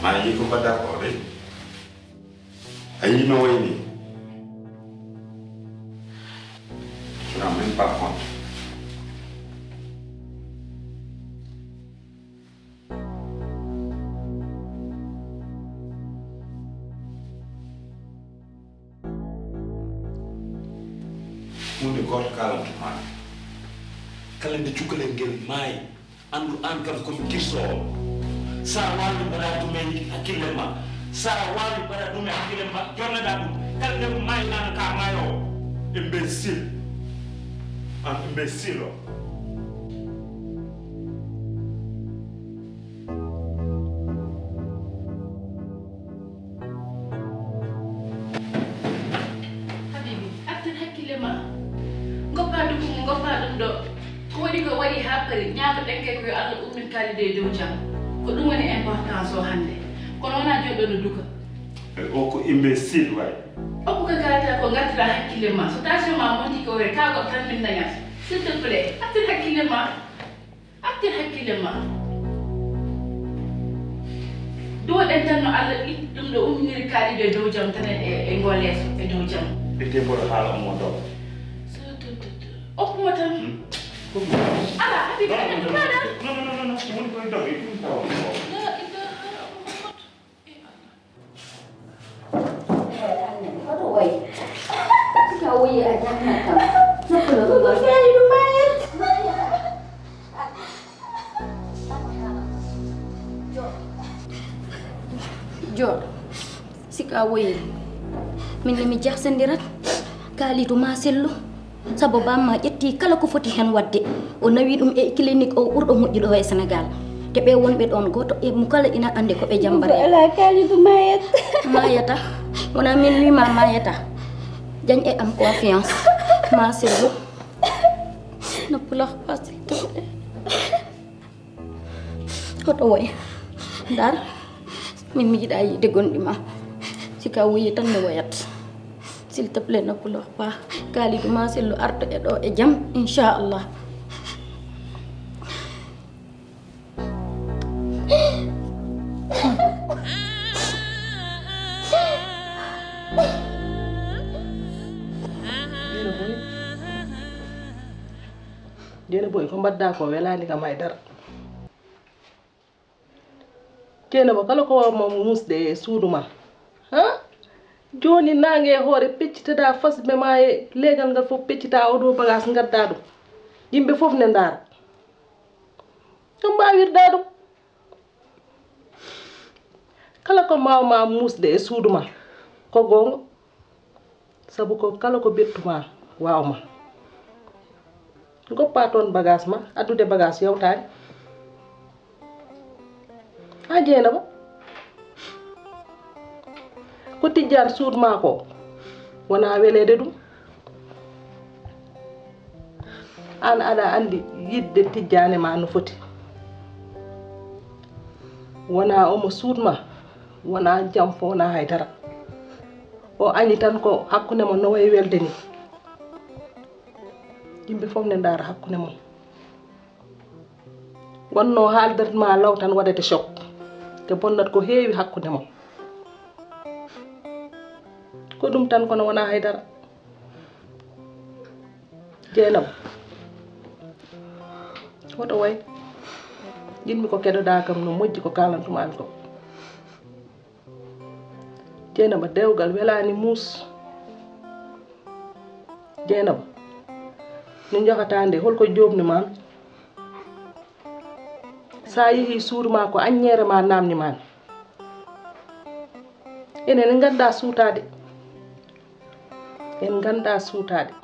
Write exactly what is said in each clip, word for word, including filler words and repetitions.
Ma yii ko mbaɗɗa ko de. A yii no wayni. Tu n'as même pas honte. Huunde gooto kaalantu maa. Kala nde cukalel ngel maayi, anndu aan kam ko mi kirsoowo. So a waawi mbaɗa ɗum e hakkille ma. So a waawi mbaɗa ɗum e hakkille ma, jonneɗaa ɗum. Kala nde ko maayi aan ka maayoowo. Imbécile. An imbécile o. Habibi, artir hakkille ma. Ngoppa duku mo ngoppa ɗum ɗo. Ko waɗi ko waɗi haa paari, ñaagoɗen kay ko yo Allah ummin Kalidou e dow jam. Ko ɗum woni importance o hannde. Kono wonaa jooɗo no duka. E o ko imbécile waay. Okku ko kalata ko ngartira hakkille ma. So tension ma monti ko wee, kaa goɗɗo tan min dañat. S'il te plaît, artir hakkille ma. Artir hakkille ma. Duwoɗen tan no Allah ɗi-, ɗum ɗo umminiri Kalidou e dow jam tan e, e, e ngoo leeso, e dow jam. Ete mboɗo haala mo ɗo. So to, to, to. Okku mo tan. Hmm? Okku mo. Ala, Habibi, non, non, non, non, non, non, non, woni koye dog, e ɗum tawa mo. La ilaha Muhammad. E Allah. Hoto woy. Sika woyi a jannat kam. Nokkuno ɗum ɗo. Ko fiyani ɗum mayet. Jooɗo. Sika woyi. Min ne mi jahsindirat. Kalidou ma sellu. Sabu bamma ƴetti kala ko foti heen waɗde, o nawi ɗum e clinique o ɓurɗo moƴƴude o e Sénégal. Te ɓe wonɓe ɗoon, gooto e mo kala ina anndi ko ɓe jammbare. Ko alaa Kalidou mayat. Mayata. Wona min wima mayata. Jañ e am confiance. Ma sellu. Ne pleure pas, s'il te plaît. Hoto woy. Ndar, min mi yiɗa yiide gonɗi ma. Sika woyi tan mi woyat. S'il te plaît, ne pleure pas. Kalidou ma sellu arta e ɗo e jam, inchallah. Dieynaba, ko mbaɗɗa ko welaani kam hay dara. Dieynaba, kala ko waawma muusde e suudu ma. Ha? Jooni naange e hoore peccitaɗa, fasbe ma e leegal ngal fof peccita, oɗo bagage ngadda ɗum. Yimɓe fof ne ndaara. Ɗum mbawirɗa ɗum. Kala ko mbawma muusde e suudu ma, ko goonga. Sabu ko kala ko ɓettu ma, waaw ma. Ngoppa toon bagage ma, addude bagage yawtaani. Haa Dieynaba. Ko tijjaan suudu ma ko, wonaa weleede ɗum. Aan aɗa anndi yiɗde tijjaane ma no foti. Wonaa omo suudu ma, wonaa jamfo, wonaa hay dara. O añi tan ko hakkunde mon no wayi welde ni. Yimɓe fof ne ndaara hakkunde mon. Wonno haaldat ma law tan waɗete choc. Te bonnat ko heewi hakkunde mon. Ko ɗum tan kono wonaa hay dara. Dieynaba. Woto way. Jiɗmi ko keɗoɗa kam no moƴƴi ko kaalantumaami ko. Dieynaba, dewgal welaani muus. Dieynaba, no njahata nde, holko joomni ma? Sa yehi suudu ma ko aññeere ma namni ma. Enen en ngannda suutaade. En ngannda suutaade.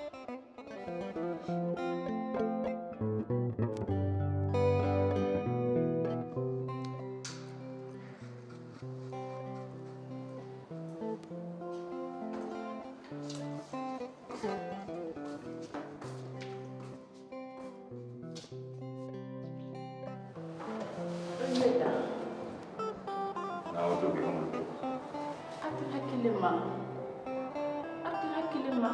Artir hakkille ma. Artir hakkille ma.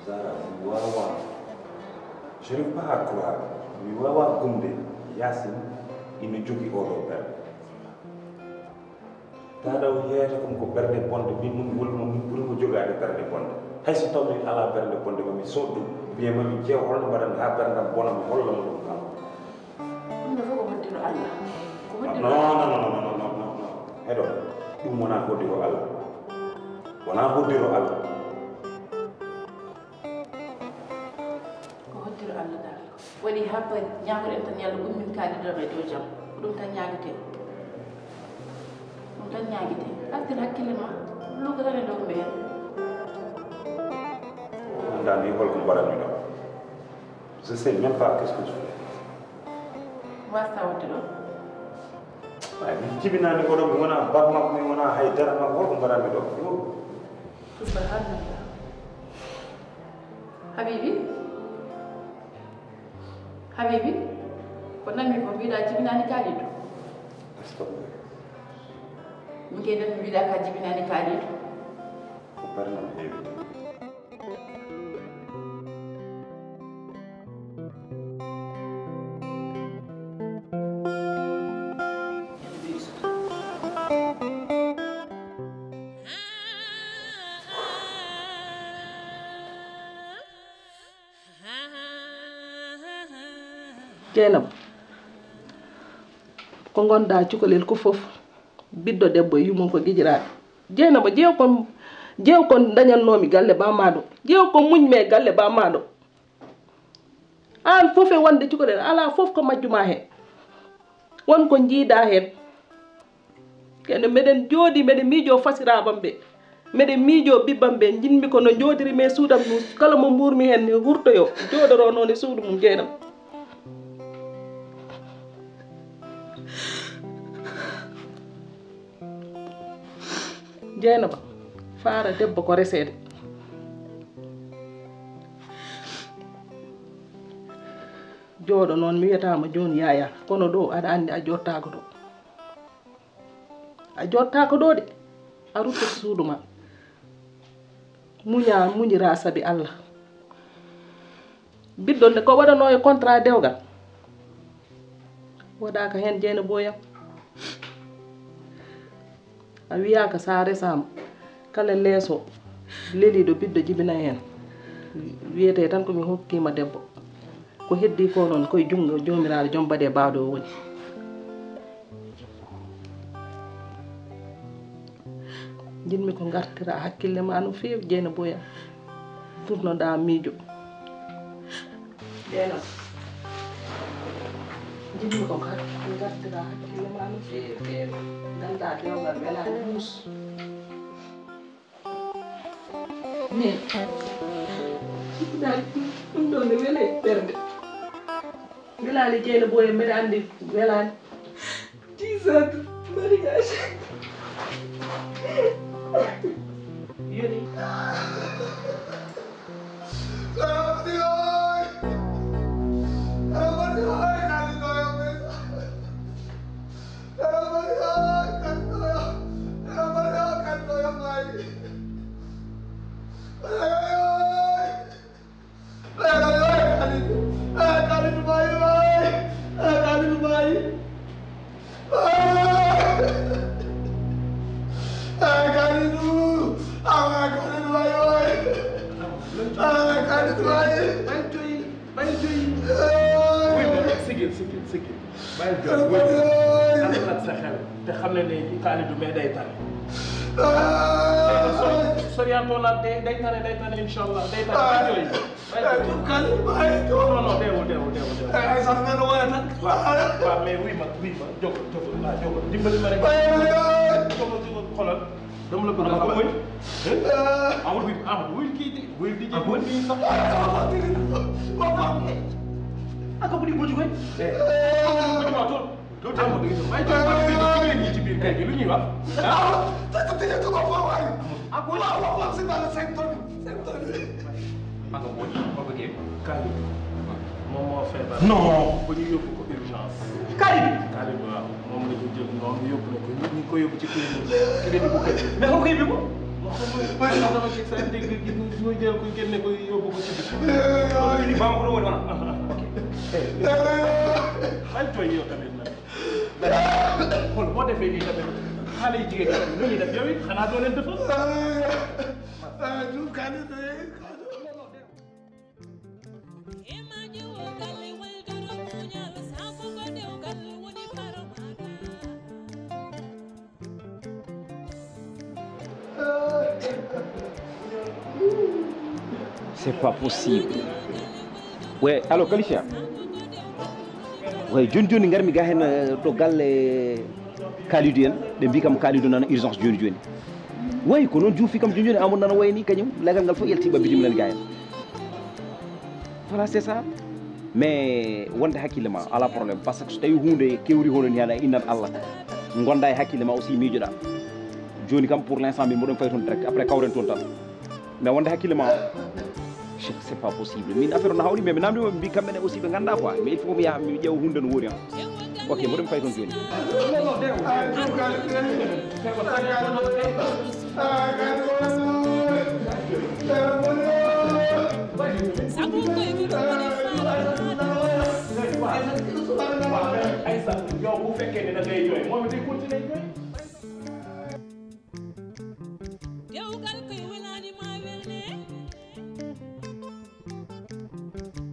Zara, mi waawaa. Je n'arrive pas à croire. Mi waawaa gomde. Yacine, Mi jogii oɗo ɓernde. Tawa o yeeyata kam ko ɓernde bonde, min noon mi holli mo min ɓuri mo jogaade ɓernde bonde. Hay so tawno mi alaa ɓernde bonde, ma mi sood ɗum, mbiye ma mi ƴeew holno mbaɗanmi haa ɓerndam bona, mi holla mo ɗum kam. Ɗum ɗo fof ko hoddiro Allah. Ko hoddiro non non non non non non non. Heɗo, ɗum wonaa hoddiro Allah. Wonaa hoddiro Allah. Ko hoddiro Allah dal. Waɗi habba ñaagoɗen tan yo Allah ummin kaalido e dow jam. Ko ɗum tan ñaagete. Ɗum tan ñaagete. Artir hakkille ma. Luuka tan e dow mbeya. Anndaa mi holko mbaɗanmi ɗo. Je sais même pas qu'est-ce que je fais. Wasta wonde ɗo. Ay, mi jibinaani oɗo, mi wonaa bak makko, mi wonaa hay dara makko, holko mbaɗanmi ɗo? Yo. Subhanallah. Habibi. Habibi. Ko nanmi ko mbiɗa jibinaani kaalido. Astagfirullah. Min kay nanmi mbiɗa ka jibinaani kaalido. Ko ɓernam heewi tan. Jeynaba, ko ngonɗaa cukalel ko fof, ɓiɗɗo debbo e yummum ko gijiraaɓe. Jeynaba, jeew kon, jeew kon dañatnoomi galle bammaɗo, jeew kon muñmi e galle bammaɗo. Aan fof e wonde cukalel, alaa fof ko majjumaa heen. Won ko njiidaa heen. Kene meɗen jooɗi, meɗen miijoo fasiraaɓam ɓe. Meɗen miijoo ɓiɓɓam ɓe. Njiɗmi ko no njooɗiri mi e suudam ndu, kala mo mbuurmi heen ne hurtoyoo, jooɗoroo noon e suudu mum, Jeynaba. Jeynaba, faara debbo ko reseede. Jooɗo noon, mi wiyataama jooni Yaaya, kono ɗo aɗa anndi a jooɗtaako ɗo. A jooɗtaako ɗo de, a ruttoto suudu ma. Muñaa, muñiraa sabi Allah. Ɓiɗɗo nde ko waɗanoo e contrat dewgal. Waɗaaka heen, Jeynaba yam. A wiyaaka so a resaama, kala leeso leliiɗo ɓiɗɗo jibinay heen. Wiyetee tan ko mi hokkiima debbo. Ko heddii ko noon, ko e junngo Joomiraaɗo, joom baɗe baawɗe o woni. Njiɗmi ko ngartiraa hakkille ma no feewi, Jeynaba yam. Tournoɗaa miijo. Jeynaba. Njiɗmi ko ngar-, ngartiraa hakkille ma no feewi, feewi. Nganndaa dewgal welaani muus. Min, ɗum ɗo ne weli ɓernde. Welaani, Jeynaba yam, mbeɗa anndi welaani. Dix ans de mariage. Yoni. Sigil, sigil, sigil. Bàyyil jooy, wéy. Dalal ak sa xel. Te xam ne ne Kalidou mais day tane. Sori-, soriantoo la, day, day tane, day tane, incha Allah, day tane. Bàyyil jooy. Bàyyil jooy. Kalidou, bàyyil jooy. Non, non, deewul, deewul, deewul, deewul. Waaw, waaw, mais wuy ma, wuy ma, jógal, jógal, waaw, jógal. Dimbali ma rek. Jógal, jógal, xoolal. Dama la bëgg a xamal. Amadou, wuy, Amadou, wuy kii di, wuy di jël nii sax. Ak bu di mujj koy. Mujj ma tool. Loolu tam Amadou, gis nga, may jël ma ci biir kër gi, lu ñuy wax? Ah, te, te, te, te, waaw, waaw, waaw. Ak waaw, waaw, waaw, c'est dans le cinq tonnes, cinq tonnes. Ak boo ci, boo bëggee. Kalidou. Moom moo feebar. Non. Ba ñu yóbbu ko urgence. Kalidou. Kalidou, waaw. Moom la ñu jël noonu, yóbbu na ko. Ñu ngi ko yóbbu ci clinique bi. Clinique bu kër gi. Mais ko koy bi ko? Waaw, xam nga, xam nga dama ci sa dégg gi, ñu, ñu jël ko, génne ko, yóbbu ko ci biti. Ba ma ko doon woon, ah, ah, ok. Ay, joy yo tamit nag. Xool boo defee nii tamit. Xale yi jigéen ñi ñu ngi def yow it, xanaa doo leen defal? C'est pas possible. Ouais, allo, Kalicia. Ouais, joni joni ngarmi ga hen, eh, to galle Kalidou en. Ɓe mbi kam Kalidou nana urgence joni joni. Way ko noon juufi kam joni joni, Amadou nana wayni kañum, legal ngal fof yalti ɓabbiti mum en ga hen. Voilà, c'est ça. Mais wonde hakkille ma, ala problème. Parce que so tawi hunde kewri hono ni, hana innan Allah, gonda e hakkille ma aussi, miijoɗa. Joni kam, pour l'instant, min mboɗon fay toon direct. Après, kawren toon tan. Mais wonde hakkille ma, c'est pas possible. Min affaire o no hawri, mais mi namdi mo, ɓe mbi kamɓe ne aussi ɓe ganda quoi. Mais il faut mi yaha, mi ƴeewa hunde no wori, hein. Ok, mboɗon fay toon joni. Dewgal koye welaani ma welne.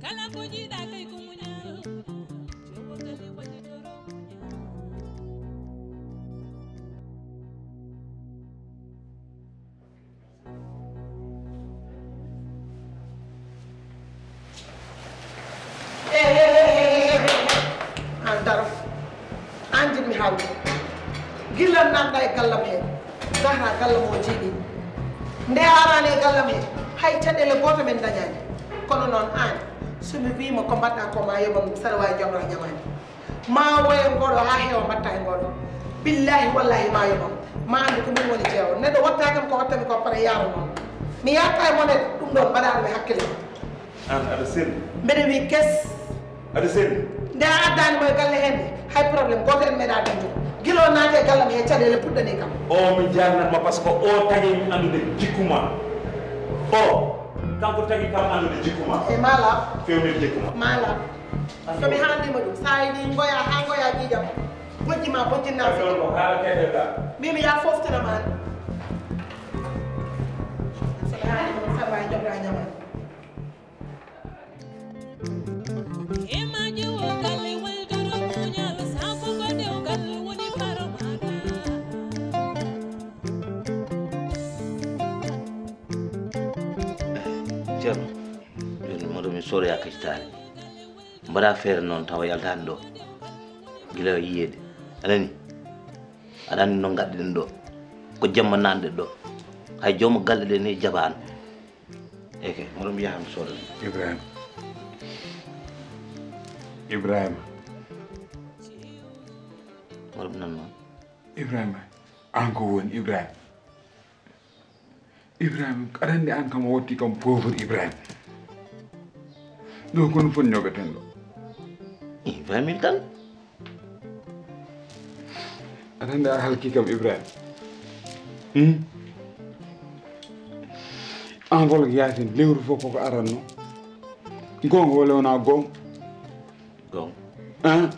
Kala ko jiiɗa kay ko muñal. Jowo kali wallitoro muñal. An daro. An jiɗmi haalde. Gila nanɗa e gallam he. Zahra gallam o jiiɗi. Nde arani e gallam he. Hay caɗele gooto min dañani. Kono noon an. Somi wiima ko mbaɗɗa ko ma yoɓam saɗa wawi joɓra ñamani. Ma woye ngoɗo ha heewa mbatta e ngoɗo. Billahi wallahi ma yoɓam. Ma andu ko min woni jeewo. Neɗɗo watta kam ko wattami ko pare yaaro noon. Mi yatta e mone ɗum ɗon mbaɗa ɗum e hakkille. An aɗa selli. Mbeɗa wi kes. Aɗa selli. Nde a addani mo e galle hende hay problème goto en meeɗa dañde. Gila o naati e gallam he caɗele puɗɗani kam. O mi jarnat ma par ce que o tagi mi andude jikku ma. O kanko tagi kam andude jikku ma. E mala. Fewnir jikku ma. Mala. So mi haalnima ɗum, sa yiɗi ngoya ha ngoya ƴiiƴam, bojji ma bojjinna fini. Min mi ya foftina ma. So mi haalnima ɗum, sa wawi joɓra ñamal. Ceerno, joni moto mi soroya kacitaare. Mbaɗa feere noon tawa yaltaani ɗo gila yiyeede. A nani? Aɗa anndi no ngadduɗen ɗo. Ko jamma nanɗe ɗo. Hay jooma galle ɗe ni jabaano. Eke, moɗon mbiya han sooda. Ibrahima. Ibrahima. Moɗon nan noon. Ibrahima. An ko woni Ibrahima. Ibrahima, aɗa anndi an kam a watti kam pauvre Ibrahima. Ɗo kono foti ñogaten ɗo. Ibrahima tan. Aɗa anndi a halki kam Ibrahima. Hmm? An wala Yaasin lewru fof koko aranno. Goonga wala wona goonga? Goonga. Hein?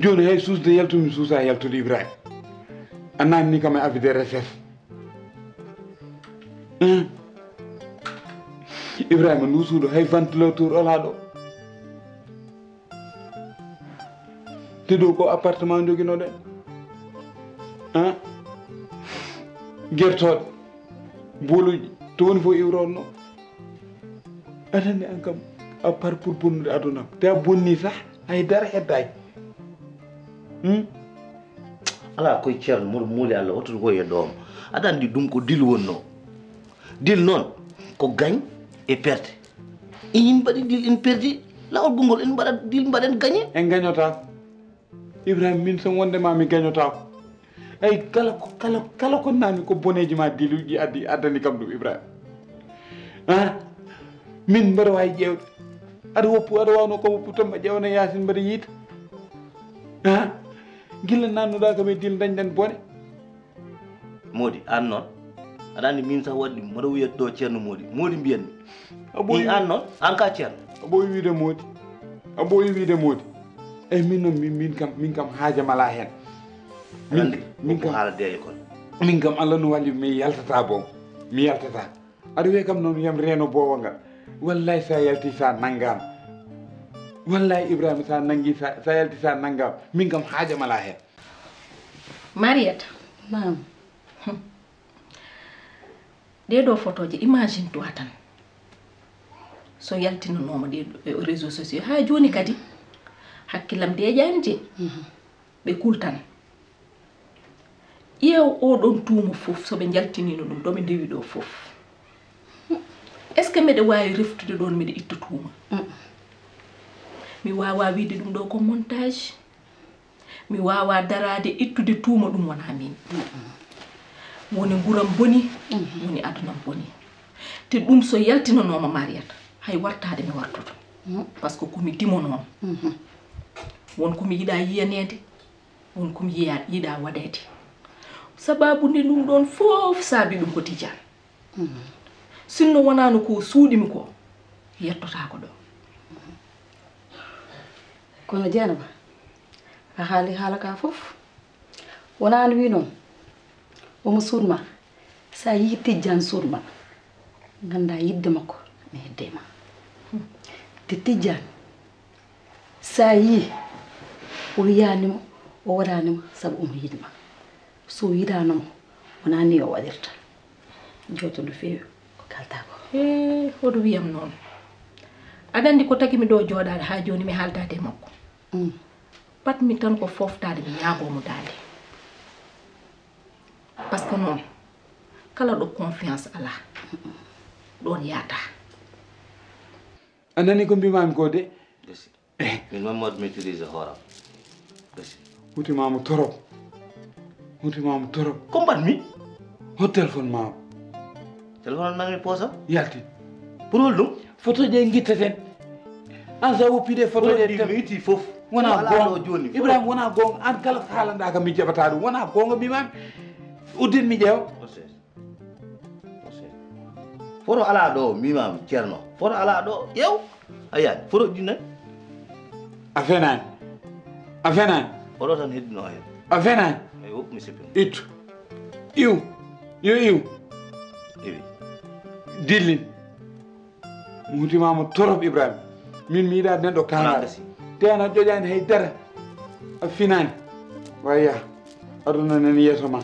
Jooni hay suusde yaltumi suusa yaltude Ibrahima. A naamni kam e avis de recherche. Hum. Ibrahima ndu suudu hay ventilateur alaa ɗo. Te dow ko appartement joginoɗen. Hein? Gertooɗe. Boluji. To woni fof iwrotno. Aɗa anndi an kam a par pour bonnude aduna am. Te a bonni sah hay dara heddaaki. Hum? Alaa koye ceerno moɗo mooli Allah wattude ko e ɗoom. Aɗa anndi ɗum ko dil wonnoo. Dil noon ko gañ e perte. Inin mbaɗi dil en perdi laawol gongol en mbaɗa dil mbaɗen gañe. En gañotaako. Ibrahima min so wonde ma mi gañotaako. Ay kala ko kala kala ko nami ko boneji ma diluji addi addani kam ɗum Ibrahima. Ah min mbaɗa wawi ƴeewde aɗa woppu aɗa wawno ko woppu tan mba ƴeewna Yaasin mbaɗa yiita. Ah gila nannuɗa kam e dil dañɗen bone. Moodi an noon. Aɗa anndi min sah waɗi mboɗo wiyata ɗo Ceerno Moodi. Moodi mbiyanmi. A ɓooyi an noon, an ka Ceerno. A ɓooyi wiide Moodi. A ɓooyi wiide Moodi. Eyi, min noon, min, min kam, min kam haajam alaa heen. Min, min kam haala deeƴo kon. Min kam Allah no walli mi yaltata boom. Mi yaltata. Aɗa wiya kam noon yam reeno boowa ngal. Wallay sa yalti sa nanngaama. Wallay Ibrahima sa nanngi sa, sa yalti sa nanngaama. Min kam haajam alaa heen. Marieta. Naam. Ɗee ɗoo fotooje, imagine toi tan. So yaltinanooma ɗee ɗoo réseaux sociaux, haa jooni kadi hakkillam deeƴaani de. Ɓe kultan. Ƴeew oo ɗoon tuuma fof, so ɓe njaltiniino ɗum, ɗo ɓe ndewi ɗoo fof. Est-ce que mbeɗa waawi reftude ɗoon, mbeɗa itta tuuma? Mi waawaa wiyde ɗum ɗoo ko montage. Mi waawaa daraade ittude tuuma, ɗum wonaa miin. Woni nguuram boni, woni adunam boni. Te ɗum so yaltinanooma Marieta, hay wartaade mi wartoto. Parce que ko mi dimo noon. Won ko mi yiɗaa yiyaneede, won ko mi yiya-, yiɗaa waɗeede. Sabaabu nde ɗum ɗoon fof saabi ɗum ko Tijaan. Sinno wonaano ko suuɗimi ko, yettotaako ɗo. Kono Jeynaba, a haali haala ka fof. Wonaa no wi noon, omo suuɗ ma. Sa yii Tijjaan suuɗ ma, ngannda yiɗde makko ne hedde ma. Te Tijjaan, sa yii o wiyaani mo, o waɗaani mo sabu omo yiɗ ma. So yiɗaano mo, wonaa ni o waɗirta. Jooto no feewi ko kalta ko. He, hoɗo wiyam noon. Aɗa anndi ko tagi mi ɗo jooɗaade haa jooni mi haaldaade e makko. Mm. Pat mi tan ko fooftaade mi ñaagoo mo daande. Parce que noon, kala ɗo confiance alaa, ɗoon yahata. A nani ko mbimaami ko de? Gasi. Eh. Min Mamadou maîtrise hooram. Gasi. Huti maamu torop. Huti maamu torop. Ko mbaɗmi? Hot téléphone maamu. Téléphone nanmi poosam. Yalti. Pour hol ɗum? Photo je ngittaten. An sa woppi ɗe photo je mi itti fof. Wona goonga. Ibrahima, wona goonga. An kala ko haalanɗa kam mi jaɓata ɗum. Wona goonga mbimami. Uddin mi ƴeewa. Photo alaa ɗo, mbimami Ceerno. Photo alaa ɗo, ƴeew. A yiyaani, photo ɗi nani. A fenaani. A fenaani. Oɗo tan heddino heen. A fenaani. Eyi, wo mi sippin. Ittu. Iw. Yo iw. Ewi. Dillin. Mi hutimama torop Ibrahima. Min mi yiɗa neɗɗo kaŋŋal. Te an a ƴoƴani hay dara. A finani. Waya. Aduna nani yeeso ma.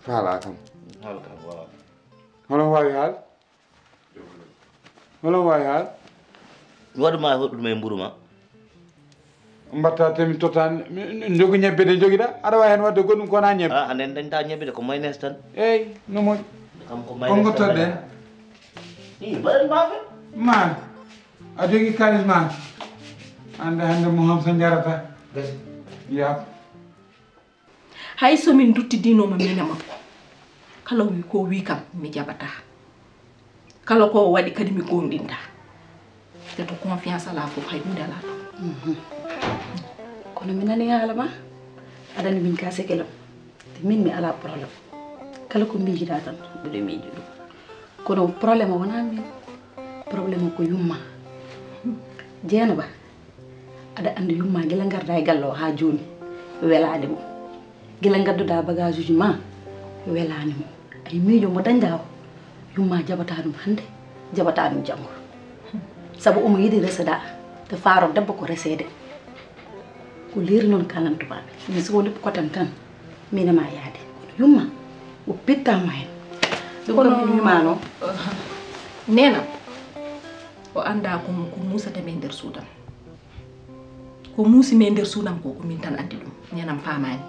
Faala kam. Haala kam, wala. Hono wawi haal? Hono wawi haal? Mi waɗu ma hoɗɗum e mburu ma. Mbatta te mi totta, mi, mi jogu ñebbe de jogiɗa. Aɗa wawi hen wadde goɗɗum ko wona ñebbe. Ah, hande en dañta ñebbe de ko mayonnaise tan. Eyyi, no moƴƴi. Kam ko mayonnaise tan. Kongo toɗɗen? Ii, mbaɗen maafe. Ma, a jogi kalis ma. Ande hande mo ham so jarata. Gasi. Ya. Hay so min nduttidinooma miin e makko, kala wi-, ko o wi kam, mi jaɓataa. Kala ko o waɗi kadi, mi goongɗintaa. Te to confiance alaa fof, hay huunde alaa toon. Mhm. Kono mi nanii haala ma, aɗa anndi min ka sekelam. Te min mi alaa problème. Kala ko miijiɗaa tan, mbiɗo miiji ɗum. Kono problème o wonaa min. Problème o ko yumma. Jeynaba, aɗa anndi yumma gila ngarda e galle o haa jooni, welaani mo. Gila ngadduɗaa bagage uji ma, welaani mo. Ay miijo mo dañɗaa o, yumma jaɓataa ɗum hannde, jaɓataa ɗum janngo. Sabu omo yiɗi reseda, te faaro debbo ko reseede. Ko leeri noon kalantumaami. Min so woni kotan tan, min e ma yaade. Kono yumma, o pittaama heen. Ɗum kam ɗum wimaano. Neenam, o anndaa ko, ko muusata mi e nder suudam. Ko muusi mi e nder suudam ko, ko min tan anndi ɗum. Neenam faamaani.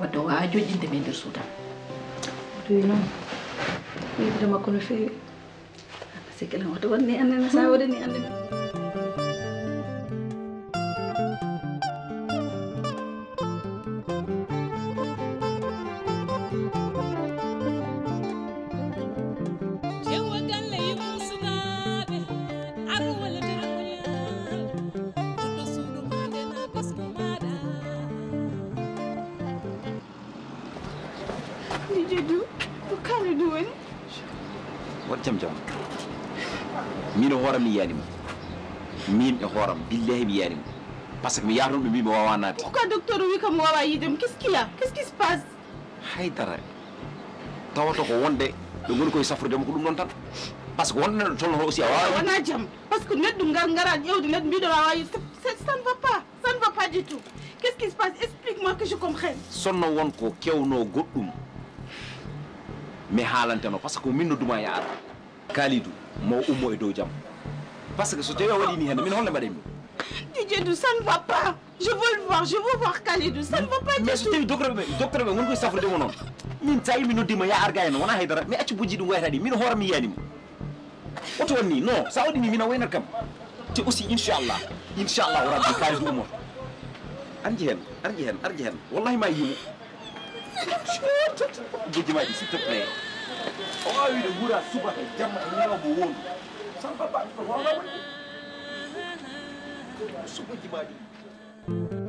Wadde o waawaa joƴƴinde mi e nder suudam. Ɗum noon, yiɗde makko no feewi. Sikki lan wata won ni annene sa woni ni annene. Jewa galle yimɓe sunaaɓe, ar wallitira muñal. Goɗɗo suudu ma nde na gasno maɗa. Waɗ jam jam. Min e hooram mi yiyaani mo. Min e hooram, billahi mi yiyaani mo. Parce que mi yaata ɗum ɓe mbi mi waawaa naatde. Pourquoi docteur o wi kam waawaa yiide mo? Qu'est-ce qu'il a? Qu'est-ce qui se passe? Haydara. Tawata ko wonde ɓe ngoni koye safrude mo ko ɗum ɗon tan. Parce que wonde neɗɗo tolno aussi a waawaa. Wonaa jam. Parce que neɗɗo ngar ngara ƴeewde neɗɗo mbiɗo waawaa yiide. Ça, ça ne va pas. Ça ne va pas du tout. Qu'est-ce qui se passe? Explique-moi que je comprenne. Sonno won ko kewno goɗɗum. Mi haalanteno parce que min no duma yaar. Kalidou, mo ummo e dow jam. Parce que so tawi a waɗi ni hannde, min holle mbaɗen mi? Didier Dou, ça ne va pas. Je veux le voir, je veux voir Kalidou. Ça ne va pas du tout. Mais so tawi docteur ɓe, docteur ɓe ngon koye safrude mo noon. Min sa yi mi noddima ya arga en wona haydara. Mi acci bojji ɗum wayata ɗi. Min hoore mi yiyani mo. Oto wonni non, sa waɗi ni mina waynat kam. Te aussi inchallah. Inchallah rabbi Kalidou ummo. Arji hen, arji hen, arji hen. Wallahi ma yimo. Bojji maji, s'il te plaît. O awi de wura subaka jamma e ñaw mo wondu. San papa ko wala woni. Subojji maji.